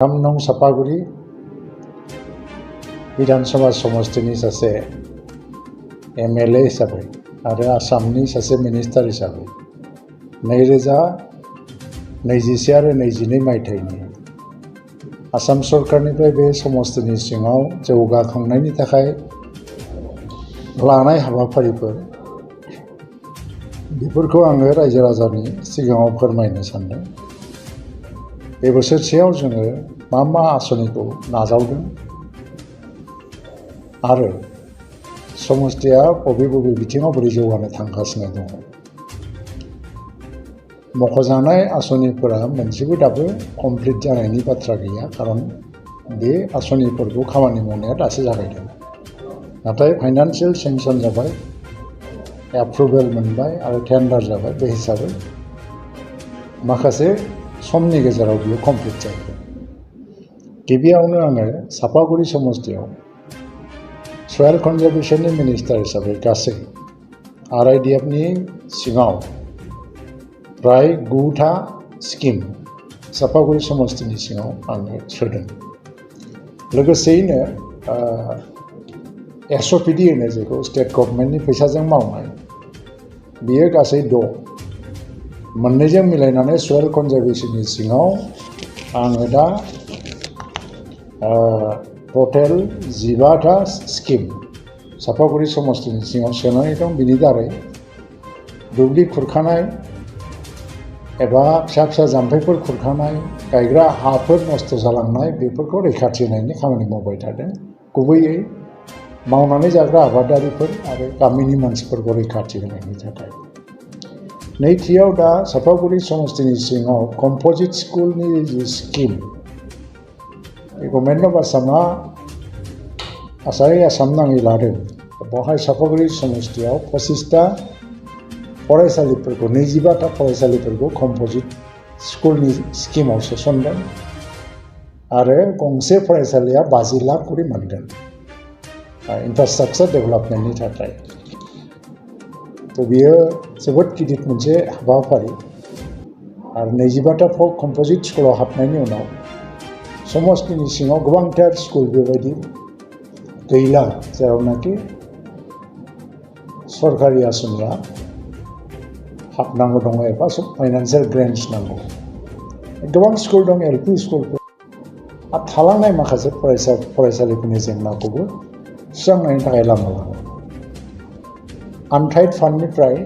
नौ सापागुरी विधानसभा समष्टिनि सासे एमएलए हिसाबै आरो आसामनि सासे मिनिस्टार हिसाबै 2021 आरो 22 मायथाइनि आसाम सरकारनिफ्राय बे समष्टिनि सिङाव जौगाखांनायनि थाखाय लानाय हाबाफारिफोर बेफोरखौ आङो रायजो राजानि सिगाङाव फोरमायनो सानदों। बे बोसोरसेयाव जोङो मा आसनिखौ नाजावदों आरो समष्टिया बबे बिथिङाव बोरै जौगानो थांगासिनो दङ। मख'जानाय आसनिफोरा मोनसेबो दाबो कमप्लिट जानायनि बाथ्रा गैया, खारन बे आसनिफोरखौ खामानि मावनाया दासो जागायदों। नाथाय फाइनान्सियेल सेंसन जाबाय, एप्रुभेल मोनबाय आरो टेन्डार जाबाय। बे हिसाबै माखासे समनि गेजेराव बियो कमप्लिट जागोन। गिबियावनो आङो सापागुरी समष्टियाव सयल कनजारभेशननि मिनिस्टार हिसाबै गासै आरआइडिएफनि सिङाव प्राय 9था स्किम सापागुरी समष्टिनि सिङाव आङो सोदों। लोगोसेयैनो एसअपिडि होनो जेखौ स्टेट गभर्नमेन्टनि फैसाजों मावनाय, बियो गासै 6। मोननैजों मिलायनानै सयल कनजारभेशननि सिङाव आङो दा टटेल 15था स्किम सापागुरी समष्टिनि सिङाव सोनानै दं। बिनि दारै दुब्लि खुरखानाय एबा फिसा जाम्फैफोर खुरखानाय, गायग्रा हाफोर नस्थ' जालांनाय, बेफोरखौ रैखाथि होनायनि खामानि मावबाय थादों। गुबैयै मावनानै जाग्रा आबादारिफोर आरो गामिनि मानसिफोरखौ रैखाथि होनायनि थाखाय। नैथियाव दा सापागुरी समष्टिनि सिङाव कम्पोजिट स्कुलनि जि स्किम, गभर्नमेन्ट अफ आसामा आसाम नाङै लादों। बेवहाय सापागुरी समष्टियाव 25टा फरायसालिफोरखौ 25टा फरायसालिफोरखौ कम्पोजिट स्कुलनि स्किमाव सोसनदों आरो गंसे फरायसालिया 50 लाख करि मोनगोन इनफ्रास्ट्राक्चार डेभेलपमेन्टनि थाखाय। बियो जोबोद गिदिर मोनसे हाबाफारि। आरो 25टा कम्पोजिट स्कुलाव हाबनायनि उनाव समष्टिनि सिङाव गोबांथार स्कुल बेबायदि गैला जेरावनाखि सरकारि आसनिया हाबनांगौ दङ एबा फाइनान्सियेल ग्रेन्टस नांगौ। गोबां स्कुल दं, एलपि स्कुलफोर, आरो थालांनाय माखासे फरायसालिफोरनि जेंनाखौबो सुस्रांनायनि थाखाय लामा लादों। आनटाइड फान्डनिफ्राय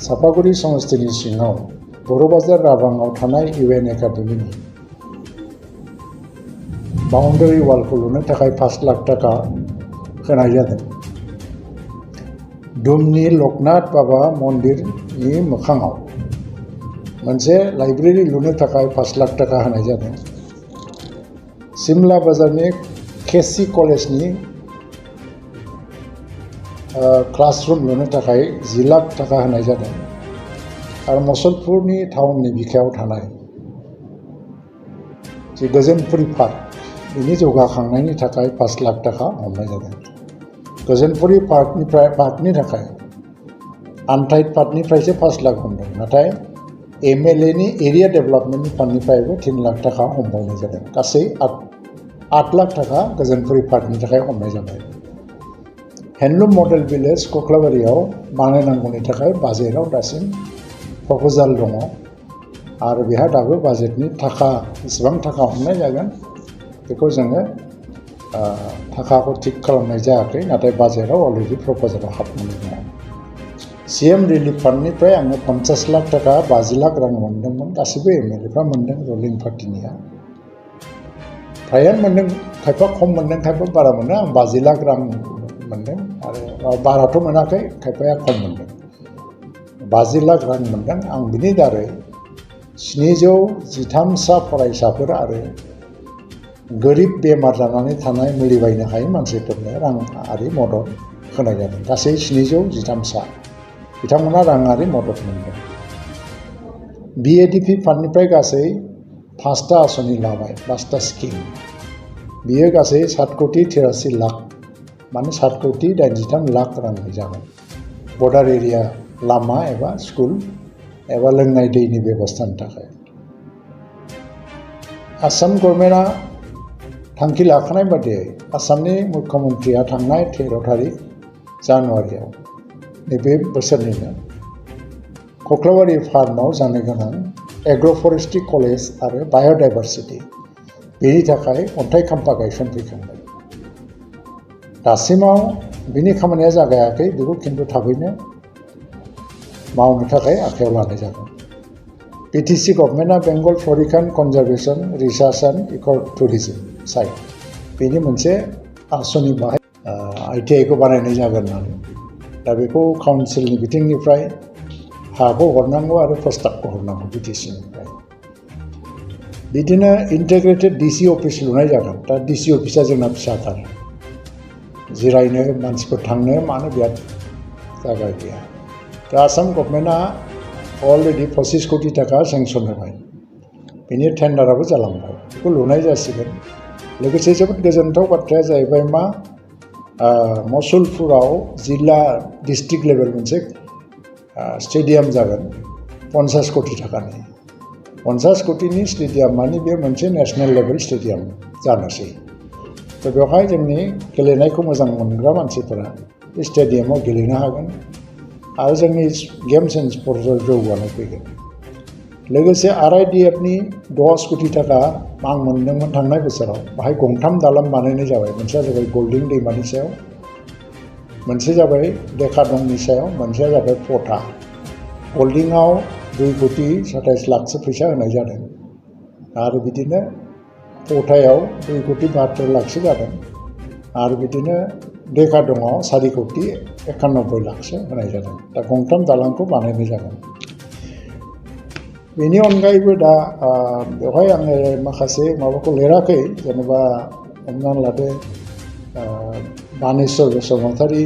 सापागुरी समष्टिनि सिङाव बर'बाजार राभांआव थानाय इउएन एकाडेमिनि बाउन्डारि वालखौ लुनो थाखाय 5 लाख थाखा होनाय जादों। दुमनि लकनाथ बाबा मन्दिरनि मोखाङाव मोनसे लाइब्रेरि लुनो थाखाय 5 लाख थाखा होनाय जादों। सिमला बाजारनि केसि कलेजनि क्लासरुम लुनो थाखाय 10 लाख थाखा होनाय जादों। आरो मसलपुरनि टाउननि बिखायाव थानाय जि गोजोनपुरी पार्क, बिनि जौगाखांनायनि थाखाय 5 लाख थाखा हरनाय जादों। गोजोनपुरी पार्कनि थाखाय आनटाइड फान्डनिफ्रायसो 5 लाख मोनदों, नाथाय एमएलएनि एरिया डेभेलपमेन्टनि फान्डनिफ्रायबो 3 लाख थाखा हमबावनाय जादों। गासै 8 लाख थाखा गोजोनपुरी पार्कनि थाखाय हमनाय जाबाय। हेन्डलुम मडेल भिलेज कख्लाबारियाव बानायनांगौनि थाखाय बाजेटआव दासिम प्रप'जाल दङ आरो बेहा दाबो बाजेटनि थाखा बेसेबां थाखा हमनाय जागोन बेखौ जोङो थाखाखौ थिग खालामनाय जायाखै, नाथाय बाजेटआव अलरेडि प्रप'जालाव हाबनानै दङ। सिएम रिलिफ फान्डनिफ्राय आङो 50 लाख थाखा 50 लाख रां मोनदोंमोन। गासैबो एमएलएफ्रा मोनदों, रुलिं पार्टिनिया फ्रायानो मोनदों, खायफा खम मोनदों, खायफा बारा मोनदों। आं 50 लाख रां मोनदों आरो बाराथ' मोनाखै, खायफाया खम मोनदों। 50 लाख रां मोनदों। आं बिनि दारै 713सा फरायसाफोर आरो गोरिब बेमार जानानै थानाय मुलि बायनो हायै मानसिफोरनो राङारि मदद होनाय जादों। गासै 713सा बिथांमोना राङारि मदद मोनदों। बिएडिपि फान्डनिफ्राय गासै 5टा आसनि लाबाय, 5टा स्किम। बियो गासै 7 कौटि 83 लाख, माने 7 कौटि 83 लाख रांनि जाबाय। बर्डार एरिया लामा एबा स्कुल एबा लोंनाय दैनि बेबस्थानि थाखाय। आसाम गभर्नमेन्टआ थांखि लाखानाय बादियै आसामनि मुख्यमन्त्रिया थांनाय 13 थारिख जानुवारियाव नैबे बोसोरनिनो कक्लाबारि फार्माव जानो गोनां एग्र' फरेस्ट्रि कलेज आरो बाय'डाइभारसिटि बेनि थाखाय अन्थाइ खाम्फा गायसनफैखांबाय। दासिमाव बिनि खामानिया जागायाखै, बेखौ खिन्थु थाबैनो मावनो थाखाय आखायाव लानाय जागोन। बिटिसि गभर्नमेन्टआ बेंगल फ्लरिकान कनजारभेशन रिसार्च एन्ड इको टुरिज्म साइट बेनि मोनसे आसनि बाहाय ITI खौ बानायनाय जागोन होननानै दा बेखौ काउन्सिलनि बिथिंनिफ्राय हाखौ हरनांगौ आरो प्रस्ताबखौ हरनांगौ बिटिसिनिफ्राय। बिदिनो इन्टिग्रेटेड DC अफिस लुनाय जागोन। दा DC अफिसा जोंना फिसाथार, जिरायनो मानसिफोर थांनो मानो बिराद जायगा गैया। दा आसाम गभर्नमेन्टआ अलरेडि 25 कोटि थाखा सेंसन होबाय, बेनि टेन्डाराबो जालांबाय, बेखौ लुनाय जासिगोन। लोगोसे जोबोद गोजोनथाव बाथ्राया जाहैबाय मा मसुलपुराव जिल्ला डिस्ट्रिक्ट लेभेल मोनसे स्टेडियाम जागोन 50 कोटि थाखानि। 50 कोटिनि स्टेडियाम माने बे मोनसे नेशनेल लेभेल स्टेडियाम जानोसै। दा बेवहाय जोंनि गेलेनायखौ मोजां मोनग्रा मानसिफोरा बे स्टेडियामाव गेलेनो हागोन आरो जोंनि गेम्स एन्ड स्पर्ट्सआव जौगानाय फैगोन। लोगोसे RIDFनि 10 कोटि थाखा आं मोनदोंमोन थांनाय बोसोराव। बाहाय गंथाम दालां बानायनाय जाबाय। मोनसेया जाबाय गल्डिं दैमानि सायाव, मोनसे जाबाय देखादंनि सायाव, मोनसेया जाबाय पथा। गल्डिंआव 2 कोटि 27 लाखसो फैसा होनाय जादों आरो बिदिनो पथायाव 2 कोटि 72 लाखसो जादों आरो बिदिनो देखादंआव 4 कोटि 91 लाखसो होनाय जादों। दा गंथाम दालांखौ बानायनाय जागोन। बेनि अनगायैबो दा बेवहाय आङो माखासे माबाखौ लिराखै, जेनेबा हमनानै लादो बानेश्वर बसुमतारी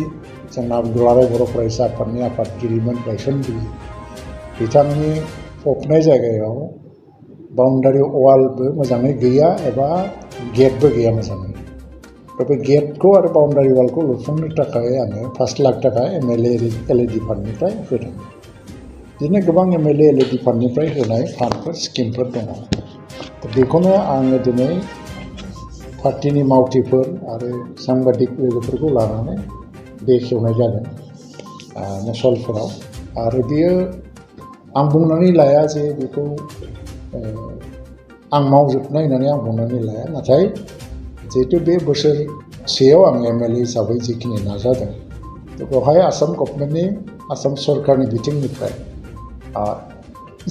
जोंना दुलाराय बर' फरायसा आफादनि आफादगिरिमोन, गायसनगिरि, बिथांनि फबनाय जायगायाव बाउन्डारि वालबो मोजाङै गैया एबा गेटबो गैया मोजाङै। दा बे गेटखौ आरो बाउन्डारि वालखौ लुफुंनो थाखाय आङो 5 लाख थाखा MLA LAD फान्डनिफ्राय होदों। बिदिनो गोबां MLA LAD फान्डनिफ्राय होनाय फान्डफोर स्किमफोर दङ। बेखौनो आङो दिनै पार्टिनि मावथिफोर आरो सांबादिक लोगोफोरखौ लानानै बेखेवनाय जादों मसलपुराव। आरो बियो आं बुंनानै लाया जे बेखौ आं मावजोबनाय होननानै आं बुंनानै लाया, नाथाय जिहेतु बे बोसोरसेयाव आं MLA हिसाबै जिखिनि नाजादों, बेवहाय आसाम गभर्नमेन्टनि आसाम सरकारनि बिथिंनिफ्राय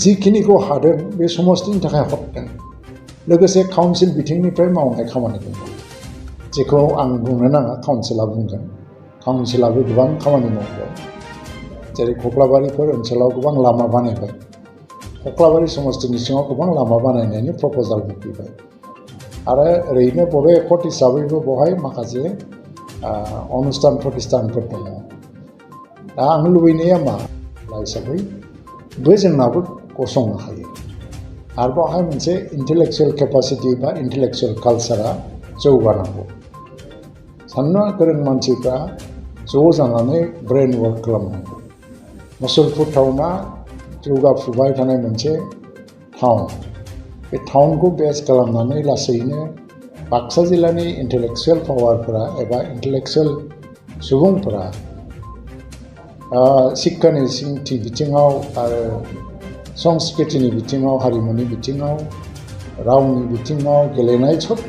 जिखिनिखौ हादों बे समस्तिनि थाखाय हरदों। लोगोसे काउन्सिल बिथिंनिफ्राय मावनाय खामानिखौ जेखौ आं बुंनो नाङा, काउन्सिला बुंगोन। काउन्सिलाबो गोबां खामानि मावबाय, जेरै कक्लाबारिफोर ओनसोलाव गोबां लामा बानायबाय, कक्लाबारि समस्तिनि सिङाव गोबां लामा बानायनायनि प्रप'जालबो फैबाय आरो ओरैनो बर' एकट हिसाबैबो बेवहाय माखासे अनुस्थान प्रतिष्ठानफोर दङ। दा आं लुबैनाया मा हिसाबैबो जोंनाबो गसंनो हायो आरो बेवहाय मोनसे इन्टेलेक्सुवेल केपासिटि बा इन्टेलेक्सुवेल कालसारा जौगानांगौ। साननो गोरों मानसिफ्रा ज' जानानै ब्रेन वार्क खालामनांगौ। मसलपुर टाउना जौगाफुबाय थानाय मोनसे टाउन। बे टाउनखौ बेस खालामनानै लासैनो बाक्सा जिल्लानि इन्टेलेक्सुवेल पावारफोरा एबा इन्टेलेक्सुवेल सुबुंफोरा शिक्षानि बिथिङाव आरो संस्कृतिनि बिथिङाव, हारिमुनि बिथिङाव, रावनि बिथिङाव, गेलेनाय सब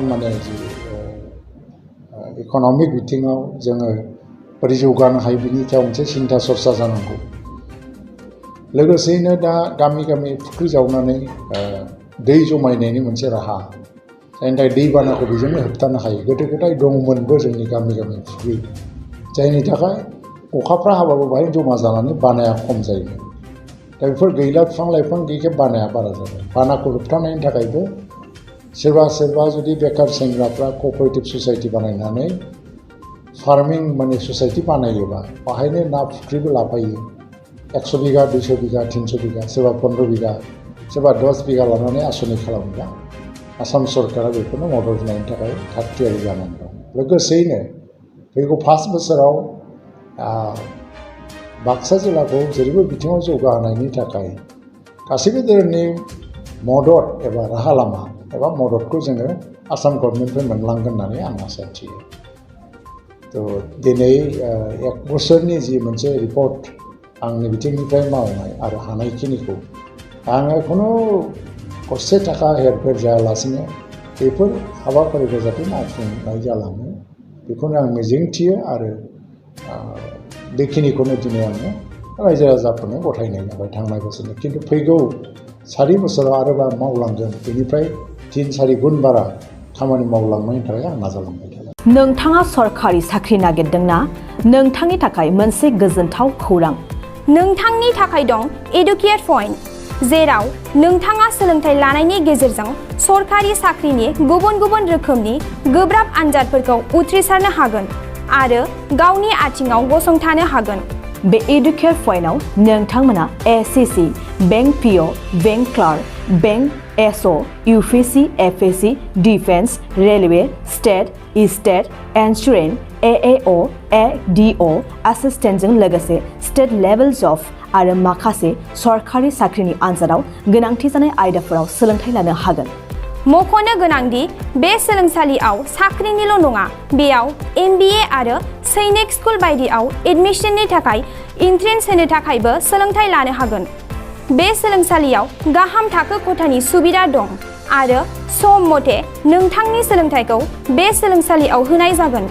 माने जि इक'नमिक बिथिङाव जोङो बोरै जौगानो हायो बिनि सायाव मोनसे सिन्था सरसा जानांगौ। लोगोसेयैनो दा गामि गामि फुख्रि जावनानै दै जमायनायनि मोनसे राहा, जायनि थाखाय दैबानाखौ बेजोंनो होबथानो हायो। गोदो गोदाय दंमोनबो जोंनि गामि गामि फुख्रि, जायनि थाखाय अखाफ्रा हाबाबो बाहाय जमा जानानै बानाया खम जायोमोन। दा बेफोर गैला, बिफां लाइफां गैयिखाय बानाया बारा जाबाय। बानाखौ होबथानायनि थाखायबो सोरबा जुदि बेकार सेंग्राफ्रा कअपारेटिभ ससाइटि बानायनानै फार्मिं माने ससाइटि बानायोबा बाहायनो ना फुख्रिबो लाफायो। 100 बिगा, 200 बिगा, 300 बिगा, सोरबा 15 बिगा, सोरबा 10 बिगा लानानै आसनि खालामोब्ला आसाम सरकारा बेफोरनो मदद होनायनि थाखाय थाग थियारि जानानै दं। लोगोसेयैनो फैगौ 5 बोसोराव बाक्सा जिल्लाखौ जेरैबो बिथिङाव जौगाहोनायनि थाखाय गासैबो धोरोमनि मदद एबा राहा लामा एबा मददखौ जोङो आसाम गभर्नमेन्टनिफ्राय मोनलांगोन होननानै आं आसा थियो थ' दिनै 1 बोसोरनि जि मोनसे रिपर्ट आंनि बिथिंनिफ्राय मावनाय आरो हानायखिनिखौ आङो खुनु गरसे थाखा हेरफेर जायालासिनो बेफोर हाबाफारिखौ जाहाथे मावफुंनाय जालाङो बेखौनो आं मिजिंथियो आरो बेखिनिखौनो दिनै आङो रायजो राजाफोरनो गथायनाय जाबाय थांनाय बोसोरनि खिन्थु फैगौ 4 बोसोराव आरोबाव मावलांगोन बेनिफ्राय 3-4 गुन बारा खामानि मावलांनायनि थाखाय आं नाजालांबाय थागोन। नोंथाङा सरकारि साख्रि नागिरदोंना? नोंथांनि थाखाय मोनसे गोजोनथाव खौरां। नोंथांनि थाखाय दं एडुकेट पइन्ट, जेराव नोंथाङा सोलोंथाइ लानायनि गेजेरजों सरकारि साख्रिनि गुबुन गुबुन रोखोमनि गोब्राब आनजादफोरखौ उथ्रिसारनो हागोन आरो गावनि आथिङाव गसंथानो हागोन। बे एडुकेट पइन्टआव नोंथांमोना SSC, bank PO, bank clerk, bank SO, UPSC, FSC, defence, railway, state insurance, AAO, ADO एसिस्टेन्टजों लोगोसे स्टेट लेभेल जब आरो माखासे सरकारि साख्रिनि आनजादाव गोनांथि जानाय आयदाफोराव सोलोंथाइ लानो हागोन। मख'नो गोनांदि बे सोलोंसालियाव साख्रिनिल' नङा, बेयाव MBA आरो सैनिक स्कुल बायदियाव एडमिशननि थाखाय एन्ट्रेन्स होनो थाखायबो सोलोंथाइ लानो हागोन। बे सोलोंसालियाव गाहाम थाखो खथानि सुबिदा दं आरो सम मथे नोंथांनि सोलोंथाइखौ बे सोलोंसालियाव होनाय जागोन।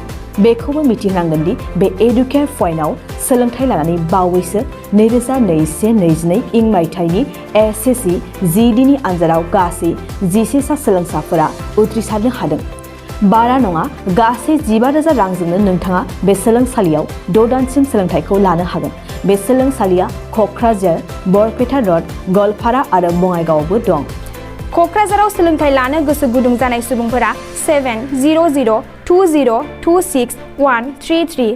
बेखौबो मिथिनांगोन दि बे एडुकेट पइन्टआव सोलोंथाइ लानानै बावैसो 2021-22 इं मायथाइनि एसएससि GDनि आनजादाव गासै 11 सा सोलोंसाफोरा उथ्रिसारनो हादों। बारा नङा, गासै 15,000 रांजोंनो नोंथाङा बे सोलोंसालियाव 6 दानसिम सोलोंथाइखौ लानो हागोन। बे सोलोंसालिया क'क्राझार, बरपेटा र'ड, गवालपारा आरो बङाइगावआवबो दं। क'क्राझाराव सोलोंथाइ लानो गोसो गुदुं जानाय सुबुंफोरा 70020261133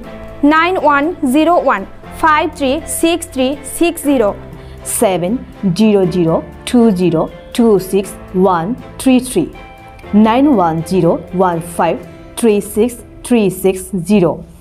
9101536360 70020261133 9101536360